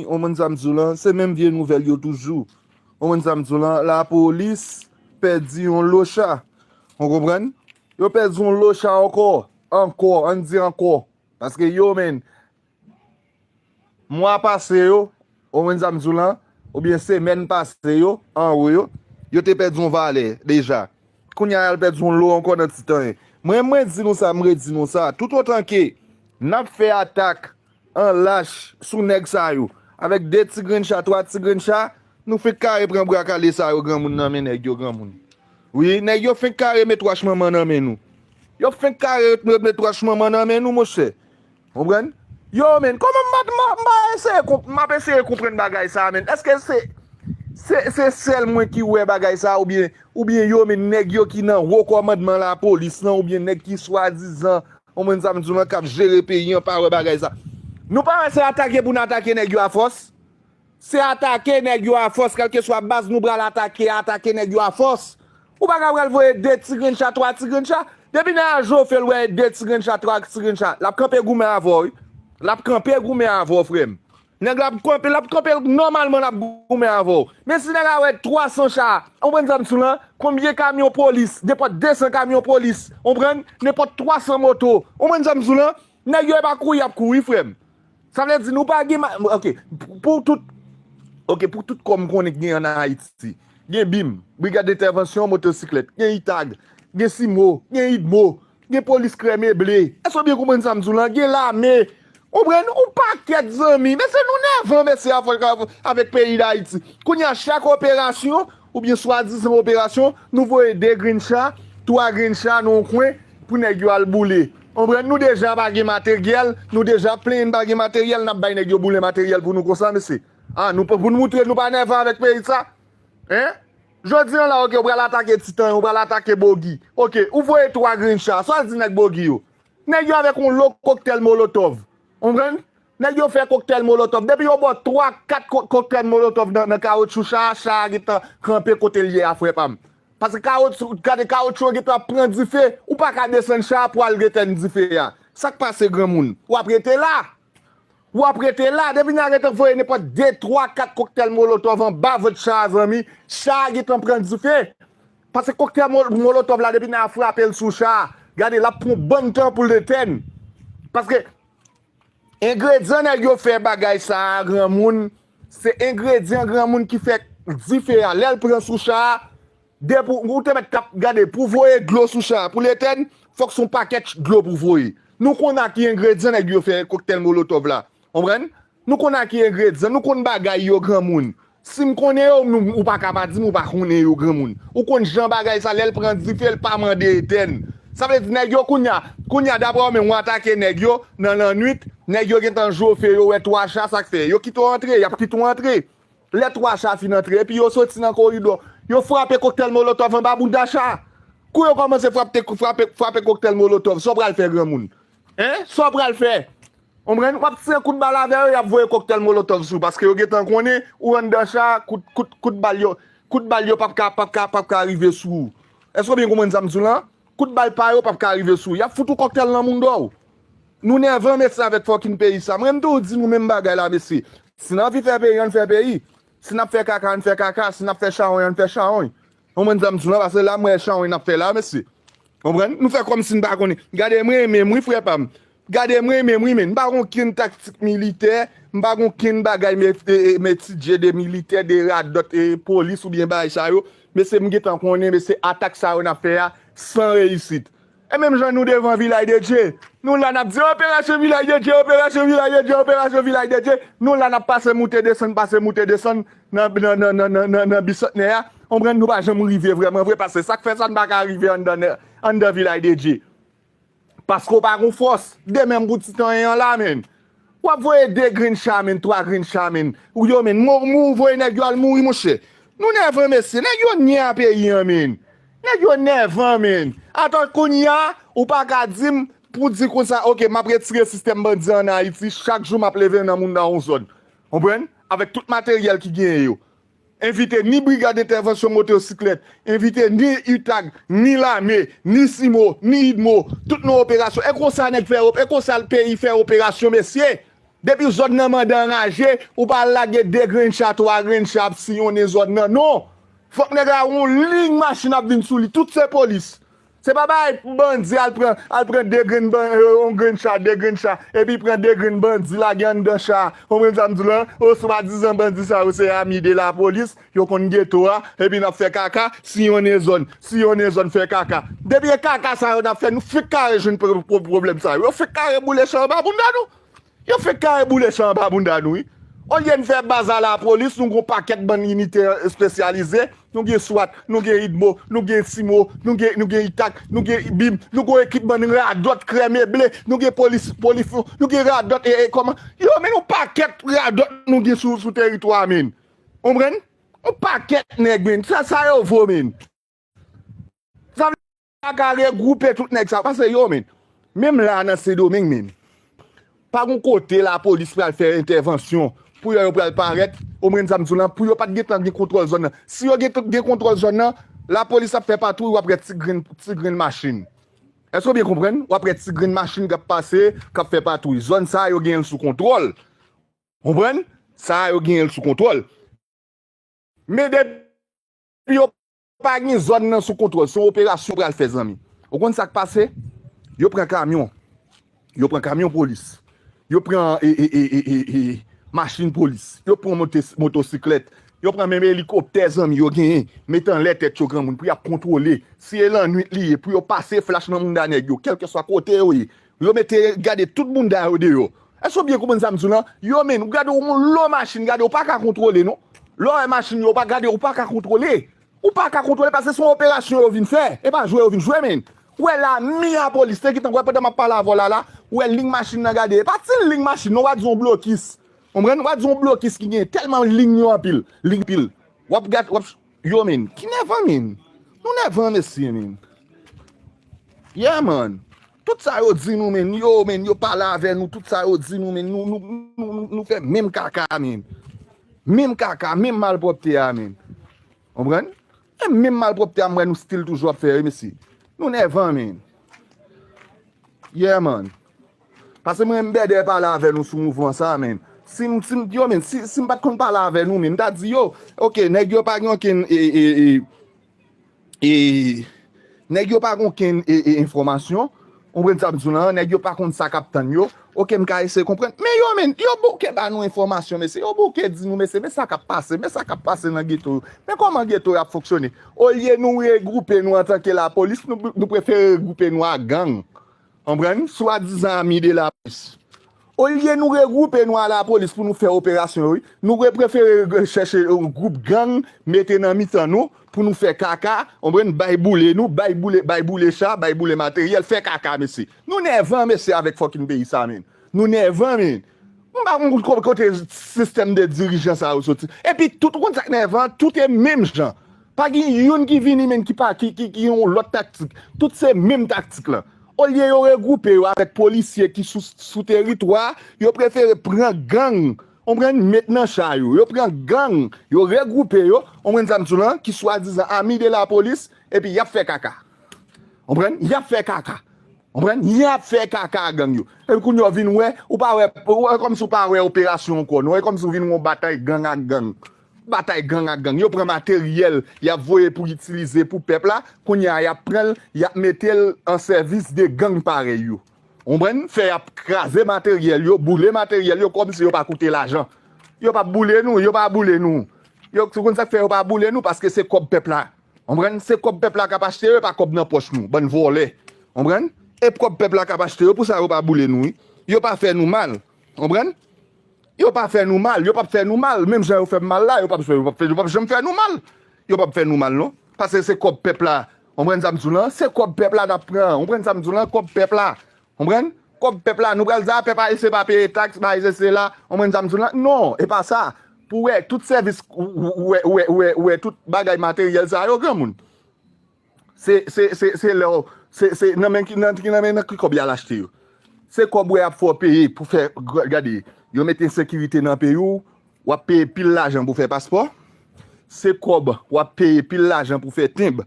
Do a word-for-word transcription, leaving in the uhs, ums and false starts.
ou konprann sa m di w lan, se menm vye nouvèl yo toujou. Ou konprann sa m di w lan, lapolis pèdi yon lo cha. Ou konprann? Yo pèdi yon lo cha ankò, ankò, ann di ankò. Paske yo menm, mwa pase yo, ou konprann sa m di w lan, oubyen semèn pase yo, anwo yo, yo te pèdi yon valè deja. Kounye a y al pèdi yon lo ankò nan ti tan. Mwen, mwen di nou sa, m redi nou sa. Toutotan ke n ap fè atak an lach sou nèg sa yo, avèk de ti grenn cha, twa ti grenn cha, nou fenk kare pran bwa kale sa yo granmoun nan men nèg yo granmoun. Wi, nèg yo fenk kare met wach manman nan men nou. Yo fenk kare met, met wach manman nan men nou, monchè. Konprann? Yo, men, kòman m pa, m pa, m pa eseye konp-, m ap eseye konprann bagay sa, men. Èske se, se, se sèl mwen ki wè bagay sa, oubyen, oubyen yo, men, nèg yo ki nan wo kòmandman lapolis lan, oubyen nèg ki swadizan, ou konprann sa m di w lan, k ap jere peyi an, pa wè bagay sa? Nou pa wè se atake pou n atake nèg yo afòs? Se atake nèg yo afòs, kèlkeswa baz nou pral atake, atake nèg yo afòs. Ou pa ka pral voye de ti grenn cha, twa ti grenn cha. Depi nèg la jofe l wè de ti grenn cha, twa ti grenn cha, l ap kanpe goumen avè w, wi. L ap kanpe goumen avè w, frè m. Nèg la ap kanpe, l ap kanpe nòmalman, l ap goumen avè w. Men si nèg la wè twa san cha, ou konprann sa m di w lan, konbyen kamyon polis, nenpòt de san kamyon polis, ou konprann, nenpòt twa san moto, ou konprann sa m di w lan, nèg yo e pa kouri y ap kouri, frè m. Sa vle di nou pa gen ma-, ok, pou tout, ok, pou tout kò m konnen ki gen an Ayiti. Gen bim, brigad entèvansyon motosiklèt, gen itag, gen simo, gen idmo, gen polis krèm e ble. Èske w byen konprann sa m di w lan? Gen lame. Ou konprann? Yon pakèt zanmi. Mesye, nou nèvan, mesye, avèk, avèk peyi Dayiti. Kounye a, chak operasyon, oubyen swadizan operasyon, nou voye de grenn cha, twa grenn cha nan yon kwen pou nèg yo al boule. Konprann? Nou deja pa gen materyèl, nou deja plenyen n pa gen materyèl, n ap bay nèg yo boule materyèl pou nou konsa, mesye. A, nou, pou nou moutre nou pa nèvan avèk peyi sa? Hein? Jodi a la, ok, ou pral atake Titan, ou pral atake Bogi. Ok, ou voye twa grenn cha, sa w di nèg Bogi yo? Nèg yo avèk yon lo koktèl molotòv. Konprann? Nèg yo fè koktèl molotòv. Depi yo ba w twa, kat ko-, koktèl molotòv nan, nan kawotchou cha a, cha a gentan kanpe kote l ye a, frè pa m. Paske kawotchou, gade kawotchou an gentan ap pran dife, ou pa ka desann cha a pou al etèn dife a. Sa k pase granmoun? W ap rete la. W ap rete la. Depi nèg la gentan voye nenpòt de, twa, kat koktèl molotòv anba vant cha a, zanmi, cha a gentan pran dife. Paske koktèl mo-, molotòv la, depi nèg la frape l sou cha a, gade, l ap pran yon bann tan pou l etèn. Paske engredyan nèg yo fè bagay sa a, granmoun, se engredyan granmoun ki fè dife a. Lè l pran sou cha a, depi w te mèt t ap gade, pou voye dlo sou cha a, pou l etèn, fòk se yon pakèt dlo pou voye. Nou konn a ki engredyan nèg yo fè koktèl molotòv la. Konprann? Nou konn a ki engredyan, nou konn bagay yo granmoun. Si m konnen yo, nou, ou pa ka pa di m ou pa konnen yo granmoun. Ou konn jan bagay sa, lè l pran dife, l pa mande etèn. Sa vle di nèg yo kounye a, kounye a, daprè w menm, w atake nèg yo nan lannwit, nèg yo gentan jofe, yo wè twa cha, sa k fè? Yo kite w antre, y ap kite w antre. Lè twa cha fin antre, epi yo soti nan koridò, yo frape koktèl molotòv anba bouda cha. Kou yo kòmanse frape, frape, frape koktèl molotòv, sa w pral fè granmoun? Hein? Sa w pral fè? Konprann? W ap tire kout bal avè yo, y ap voye koktèl molotòv sou ou, paske yo gentan konnen ou anndan cha, kout, kout, kout bal yo, kout bal yo p ap ka, p ap ka, p ap ka rive sou ou. Èske w byen konprann sa m di w lan? Kout bal pa yo p ap ka rive sou ou. Y ap fout ou koktèl nan mounda w. Nou nèvan, mesye, avèk fòkin peyi sa. Mwen, m toujou di nou menm bagay la, mesye. Si n anvi fè peyi, ann fè peyi. Si n ap fè kaka, ann fè kaka. Si n ap fè chawony, ann fè chawony. Konprann sa m di w lan, paske la, m wè chawony n ap fè la, mesye. Konprann? Nou fè kòmsi n pa konnen. Gade, m renmen m, wi, frè pa m. Gade, m renmen m, wi, men m pa gen okenn taktik militè, m pa gen okenn bagay, men, e, e, men ti dje de militè, de radòt, e, polis oubyen bagay sa yo. Mesye, m gentan konnen, mesye, atak sa yo n ap fè a, san reyisit. E menm jan nou devan Vilaj de Dye, nou la n ap di, "Operasyon Vilaj de Dye, operasyon Vilaj de Dye, operasyon Vilaj de Dye." Nou la n ap pase moute desann, pase moute desann nan, nan, nan Bisantnè a. Konprann, nou pa janm rive vrèman vre, paske sa k fè sa n pa ka rive anndan, anndan Vilaj de Dye. Paske w pa gon fòs. De menm pou Titan an la, menn. W ap voye de grenn cha, menn, twa grenn cha, menn. Ou yo, menn. Mou, mou, voye nèg yo al mouri, monchè. Nou nèvan, mesye. Nèg yo nyè a peyi an, menn. Nèg yo nèvan, menn. Atò, kounye a, ou pa ka di m, pou di konsa, "Ok, m ap retire sistèm bandi an Ayiti, chak jou m ap leve nan moun nan yon zòn." Konprann? Avèk tout materyèl ki genyen yo. Envite ni brigad entèvansyon motosiklèt, envite ni UTAG, ni lame, ni simo, ni idmo, tout nan operasyon. E konsa nèg fè op-, e konsa peyi fè operasyon, mesye. Depi zòn nan mande anraje, ou pa al lage de grenn cha, twa grenn cha ap siyonnen zòn nan. Non! Fòk nèg la yon liy machin ap vin sou li. Tout se polis. Se pa bagay pou bandi al pran, al pran de grenn ban-, yon grenn cha, de grenn cha, epi pran de grenn bandi lage anndan cha. Konprann sa m di w lan? O swadizan bandi sa yo se ami de lapolis, yo konn geto a, epi n ap fè kaka, siyonnen zòn, siyonnen zòn fè kaka. Depi e kaka sa yo n ap fè, nou fenk kare jwenn pwoblèm sa yo. Yo fenk kare boule chan anba bounda nou. Yo fenk kare boule chan anba bounda nou, wi. Olye n fè baz a lapolis, nou gon pakèt bann inite espesyalize, nou gen swat, nou gen idmo, nou gen simo, nou gen, nou gen itak, nou gen bim, nou gon ekip bann radòt krèm e ble, nou gen polis, polifon, nou gen radòt e, e kòman. Yo, men yon pakèt radòt nou gen sou, sou teritwa, men. Konprann? Yon pakèt nèg, men. Sa, sa yo vo, men. Sa vle di, pa ka regwoupe tout nèg sa, paske yo, men, menm la nan Sendomeng, men, pa gon kote lapolis pral fè entèvansyon pou yo, yo pral parèt, konprann sa m di w lan, pou yo pa t gentan gen kontwòl zòn nan. Si yo gen, gen kontwòl zòn nan, lapolis ap fè patwouy, w ap wè ti grenn, ti grenn machin. Èske w byen konprann? W ap wè ti grenn machin k ap pase, k ap fè patwouy. Zòn sa a, yo genyen l sou kontwòl. Konprann? Sa a, yo genyen l sou kontwòl. Men depi yo pa gen zòn nan sou kontwòl, se yon operasyon yo pral fè, zanmi. Ou konn sa k pase? Yo pran kamyon. Yo pran kamyon polis. Yo pran e, e, e, e, e, e, machin polis. Yo pran mote-, motosiklèt. Yo pran menm elikoptè, zanmi, yo genyen. Mete anlè tèt yo, granmoun, pou y ap kontwole. Si e lannwit li ye, pou yo pase flach nan mounda nèg yo, kèlkeswa kote yo ye. Yo mete, gade tout mounda yo deyò. Èske w byen konprann sa m di w lan? Yo, men, ou gade yon lo machin, gade, ou pa ka kontwole, non. Lè w wè machin yo, ou pa gade, ou pa ka kontwole. Ou pa ka kontwole, paske se yon operasyon yo vin fè. E pa jwe yo vin jwe, men. Ou wè lame a polis, te gentan, wè pandan m ap pale avè w la, la, ou wè liy machin nan, gade. E pa ti liy machin, non, w a di yon blokis. Konprann? W a di yon blokis ki gen tèlman liy yo anpil, liy anpil. W ap gade, w ap, yo, men, ki nèvan, men. Nou nèvan, mesye, men. Yeah, man. Tout sa yo di nou, men, yo, men, yo pale avè nou, tout sa yo di nou, men, nou, nou, nou, nou, nou fè menm kaka, men. Menm kaka, menm malpwòpte a, men. Konprann? E menm malpwòpte a, m wè nou still toujou ap fè, wi, mesye. Nou nèvan, men. Yeah, man. Paske mwen, m bèdè pale avè nou sou mouvman sa, men. Si m, si m, yo, men, si, si m pa t konn pale avè nou, men, m ta di, yo, oke, nèg yo pa gen okenn, e, e, e, e, nèg yo pa gen okenn, e, e, enfòmasyon. Ou konprann sa m di w lan, nèg yo pa konn sa k ap tann yo. Oke, m ka eseye konprann. Men yo, men, yo bouke ba nou enfòmasyon, mesye. Yo bouke di nou, mesye, men sa k ap pase, men sa k ap pase nan geto yo. Men kòman geto yo ap fonksyone. Olye nou regwoupe nou antanke lapolis, nou, nou prefere regwoupe nou a gang. Konprann? Swadizan ami de lapolis. Olye nou regwoupe nou a lapolis pou nou fè operasyon yo, wi. Nou re-, prefere re-, chèche yon gwoup gang, mete nan mitan nou, pou nou fè kaka, konprann? Bay boule nou, bay boule, bay boule cha, bay boule materyèl, fè kaka, mesye. Nou nèvan, mesye, avèk fucking peyi sa, men. Nou nèvan, men. M pa konn ko-, kote sistèm de dirijan sa yo soti. Epi tout, ou konn sa k nèvan, tout e menm jan. Pa gen youn ki vini, men, ki pa, ki, ki, ki yon lòt taktik. Tout se menm taktik lan. Olye yo regwoupe yo avèk polisye ki sou, sou teritwa, yo prefere pran gang, konprann, met nan cha yo. Yo pran gang, yo regwoupe yo, konprann sa m di w lan, ki swadizan ami de lapolis, epi y ap fè kaka. Konprann? Y ap fè kaka. Konprann? Y ap fè kaka a gang yo. Epi kounye a w vin wè, ou pa wè, ou wè kòmsi w pa wè operasyon ankò, non? E kòmsi w vin wè yon batay gang ak gang. Batay gang ak gang. Yo pran materyèl, y ap voye pou itilize pou pèp la. Kounye a, y ap pran l, y ap mete l an sèvis de gang parèy yo. Konprann? Fè y ap kraze materyèl yo, boule materyèl yo, kòmsi yo pa koute lajan. Yo p ap boule nou, yo pa boule nou. Yo, ou konn sa k fè yo pa boule nou? Paske se kòb pèp la. Konprann? Se kòb pèp la k ap achte yo, e pa kòb nan pòch nou. Bann vòlè. Konprann? E kòb pèp la k ap achte yo, pou sa yo pa boule nou, wi. Yo pa fè nou mal. Konprann? Yo pa fè nou mal, yo p ap fè nou mal. Menm jan yo fè m mal la, yo p ap, yo p ap fè, yo p ap janm fè nou mal. Yo p ap fè nou mal, non. Paske se kòb pèp la. Konprann sa m di w lan? Se kòb pèp la n ap pran. Konprann sa m di w lan? Kòb pèp la. Konprann? Kòb pèp la, nou pral di, a, pèp ayisyen pa peye taks, pa ayisyen se la. Konprann sa m di w lan? Non, e pa sa. Pou wè tout sèvis, ou, ou, ou wè, ou wè, ou wè, ou wè tout bagay materyèl sa yo, granmoun. Se, se, se, se lè w, se, se nan men ki, nan, ki nan men nan ki kòb y al achte yo. Se kòb w ap fè w peye pou fè, gade, yo mete ensekirite nan peyi w, w ap peye pil lajan pou fè paspò. Se kòb w ap peye pil lajan pou fè tenb.